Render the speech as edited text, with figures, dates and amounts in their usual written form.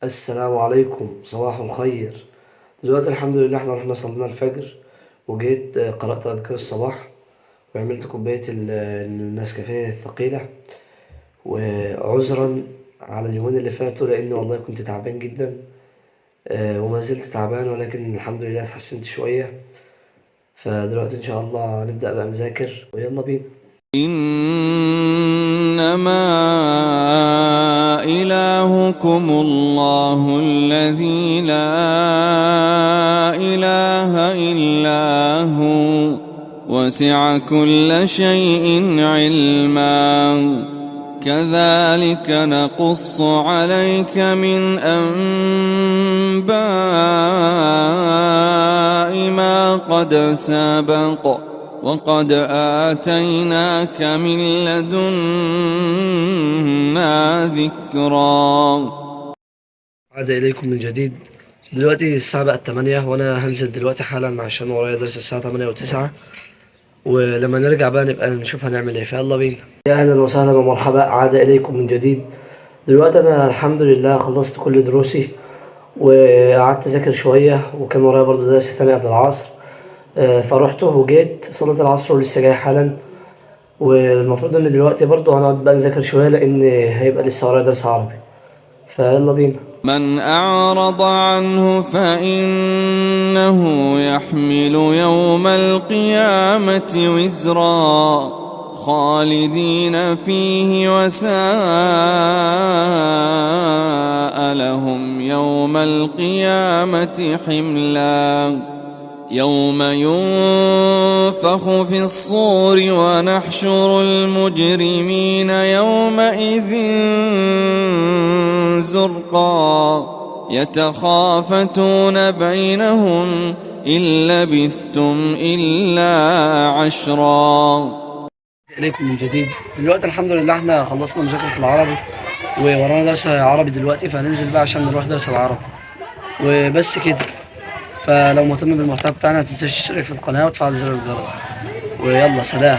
السلام عليكم، صباح الخير. دلوقتي الحمد لله احنا رحنا صلينا الفجر، وجيت قرأت أذكار الصباح، وعملت كوباية النسكافيه الثقيلة. وعذرا على اليومين اللي فاتوا لأن والله كنت تعبان جدا، وما زلت تعبان، ولكن الحمد لله اتحسنت شوية. فدلوقتي إن شاء الله هنبدأ بقى نذاكر، ويلا بينا. إنما إلهكم الله الذي لا إله إلا هو وسع كل شيء علما. كذلك نقص عليك من أنباء ما قد سبق وقد آتيناك من لدنا ذكرا. عاد إليكم من جديد. دلوقتي الساعة بقت 8، وأنا هنزل دلوقتي حالا عشان ورايا درس الساعة 8 و9، ولما نرجع بقى نبقى نشوف هنعمل إيه. فيلا بينا. يا أهلا وسهلا ومرحبا، عاد إليكم من جديد. دلوقتي أنا الحمد لله خلصت كل دروسي وقعدت أذاكر شوية، وكان ورايا برضه درس تاني قبل العصر، فروحته وجيت صلاة العصر ولسه جاي حالا. والمفروض إن دلوقتي برضه هنقعد بقى نذاكر شوية لأن هيبقى لسه ورايا درس عربي. فيلا بينا. من أعرض عنه فإنه يحمل يوم القيامة وزرا خالدين فيه وساء لهم يوم القيامة حملا. يوم ينفخ في الصور ونحشر المجرمين يومئذ زرقا يتخافتون بينهم إن لبثتم إلا عشرا. إليكم من جديد. دلوقتي الحمد لله احنا خلصنا مذاكرة العربي، وورانا درس عربي دلوقتي، فهننزل بقى عشان نروح درس العربي وبس كده. فلو مهتم بالمحتوى بتاعنا متنساش تشترك في القناة وتفعل زر الجرس، ويلا سلام.